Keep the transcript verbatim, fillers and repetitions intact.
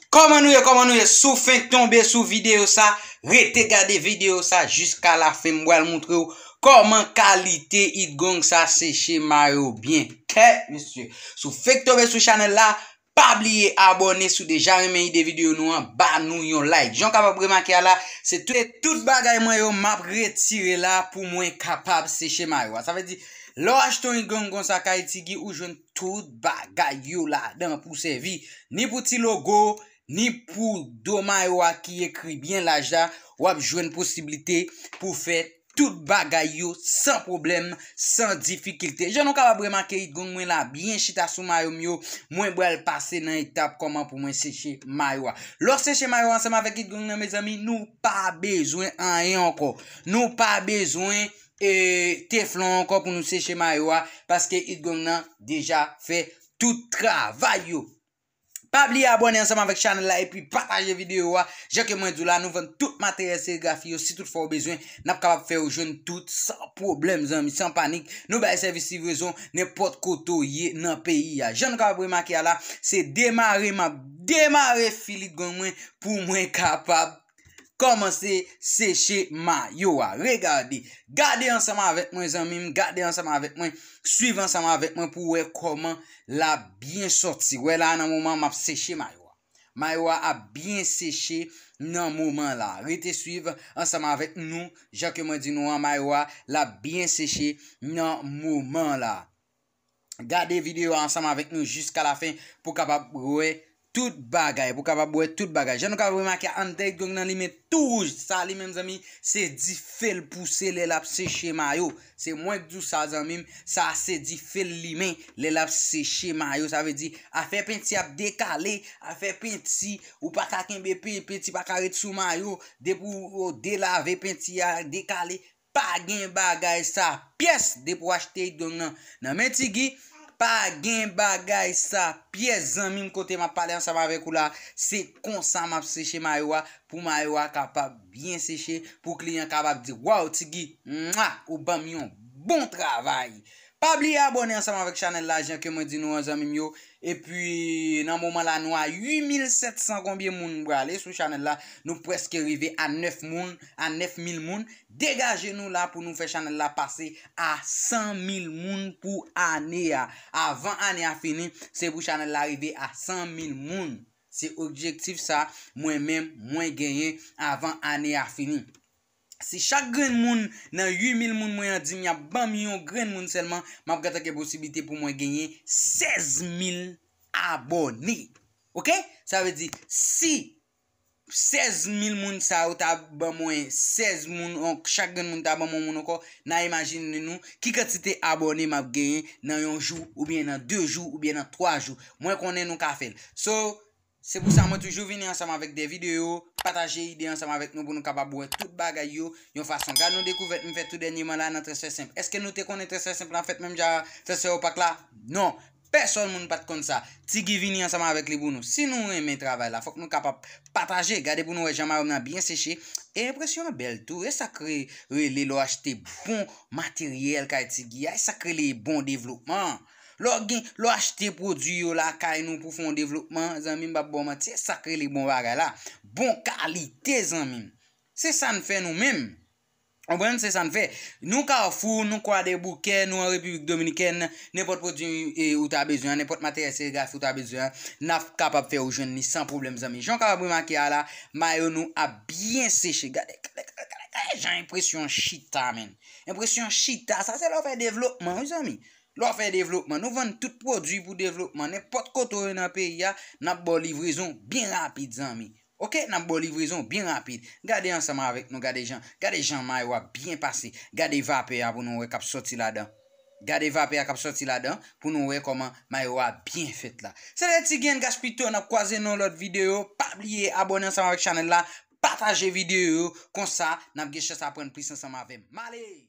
Kòman nou ye, kòman nou ye? Si w fenk tonbe sou videyo sa, rete gade videyo sa jiska lafen. M pral montre w kòman kalite It Gang sa seche mayo byen. Kè, mesye. Si w fenk tonbe sou chanèl la, pa bliye abòne. Si w deja renmen ide videyo nou an, ba nou yon like. Jan w kapab remake a la, se tout, tout bagay mwen yo, m ap retire la pou mwen kapab seche mayo a. Sa vle di, lè w achte yon It Gang konsa kay Tigi, ou jwenn tout bagay yo ladan pou sèvi. Ni pou ti logo, ni pou do mayo a ki ekri byen laj la, w ap jwenn posiblite pou fè tout bagay yo san pwoblèm, san difikilte. Jan nou kapab remake, It Gang mwen la byen chita sou mayo m yo, mwen pral pase nan etap kòman pou mwen seche mayo a. Lè w seche mayo a ansanm avèk It Gang nan, mezanmi, nou pa bezwen anyen ankò. Nou pa bezwen, e, teflon ankò pou nou seche mayo a, paske It Gang nan deja fè tout travay yo. Pa bliye abòne ansanm avèk chanèl la epi pataje videyo a. Jan ke mwen di w la, nou vann tout materyèl serigrafi yo. Si toutfwa w bezwen, n ap kapab fè w jwenn tout san pwoblèm, zanmi, san panik. Nou bay sèvis livrezon nenpòt kote w ye nan peyi a. Jan nou kapab remake a la, se demare m ap demare fil It Gang mwen pou mwen kapab kòmanse seche mayo a. Regade. Gade ansanm avèk mwen, zanmi m. Gade ansanm avèk mwen. Swiv ansanm avèk mwen pou w wè kòman l ap byen sòti. Wè la, nan moman m ap seche mayo a. Mayo a ap byen seche nan moman la. Rete swiv ansanm avèk nou. Jan ke mwen di nou an, mayo a, l ap byen seche nan moman la. Gade videyo a ansanm avèk nou jiska lafen pou kapab wè tout bagay, pou kapab wè tout bagay. Jan nou kapab remake, anndan It Gang nan limen tou wouj. Sa li menm, zanmi, se dife l pouse lè l ap seche mayo. Se mwen k di w sa, zanmi m. Sa se dife l limen lè l ap seche mayo. Sa vle di, afè penti ap dekale, afè penti, ou pa ka kenbe pe-, penti pa ka ret sou mayo. Depi w, w delave penti a, dekale, pa gen bagay sa pyès depi w achte It Gang nan, nan men Tigi. Pa gen bagay sa pyès, zanmi m, kote m ap pale ansanm avèk ou la. Se konsa m ap seche mayo a, pou mayo a kapab byen seche, pou kliyan kapab di, "Waw, Tigi, mwa, ou ban m yon bon travay." Pa bliye abòne ansanm avèk chanèl la, jan ke mwen di nou an, zanmi m yo. Epi, nan moman la, nou a uit mil sèt san konbyen moun prale sou chanèl la. Nou prèske rive a nèf moun, a nèf mil moun. Degaje nou la pou nou fè chanèl la pase a san mil moun pou ane a. Avan ane a fini, se pou chanèl la rive a san mil moun. Se objektif sa, mwen menm, mwen genyen avan ane a fini. Si chak grenn moun nan uit mil moun mwen an di m y ap ban m yon grenn moun sèlman, m ap gentan gen posiblite pou mwen genyen sèz mil abòne. Oke? Sa vle di, si sèz mil moun sa yo ta ban mwen sèz moun, on, chak grenn moun ta ban mwen yon moun ankò, n a imajine nou ki kantite abòne m ap genyen nan yon jou, oubyen nan de jou, oubyen nan twa jou. Mwen konnen nou ka fè l. So, se pou sa mwen toujou vini ansanm avèk de videyo, pataje ide ansanm avèk nou pou nou kapab wè tout bagay yo yon fason. Gad yon dekouvèt m fè tou dènyeman la nan Transfè Senp. Èske nou te konnen Transfè Senp lan fèt menm jan a Transfè Opak la? Non. Pèsòn moun pa t konn sa. Tigi vini ansanm avèk li pou nou. Si nou renmen travay la, fòk nou kapab pataje. Gade pou nou wè jan mayo m nan byen seche. E enpresyon an bèl tou. E sa k re-, rele lè w achte bon materyèl kay Tigi a. E sa k rele bon devlopman. Lè w gen, lè w achte pwodui yo lakay nou pou fè yon devlopman, zanmi m, m p ap ba w manti, e sa k rele bon bagay la. Bon kalite, zanmi m. Se sa n fè nou menm. Konprann? Se sa n fè. Nou Kafou, nou Kwadèboukè, nou an Repiblik Dominikèn, nenpòt pwodui, e, ou ta bezwen an, nenpòt materyèl serigrafi ou ta bezwen an, n ap kapab fè ou jwenn li san pwoblèm, zanmi. Jan w kapab remake a la, mayo nou ap byen seche. Gade, gade, gade, gade, gade jan enpresyon chita, menn. Enpresyon chita, sa se lè w fè devlopman, wi, zanmi. Lè w fè devlopman, nou vann tout pwodui pou devlopman. Nenpòt kote w ye nan peyi a, n ap ba w livrezon byen rapid, zanmi. Oke, n ap ba w livrezon byen rapid. Gade ansanm avèk nou, gade jan, gade jan mayo a byen pase. Gade vapè a pou nou wè k ap sòti ladan. Gade vapè a k ap sòti ladan pou nou wè kòman mayo a byen fèt la. Se te Tigi and Gaspito, n ap kwaze nan yon lòt videyo. Pa bliye abòne ansanm avèk chanèl la, pataje videyo yo, konsa n ap gen chans aprann plis ansanm avè m. M ale!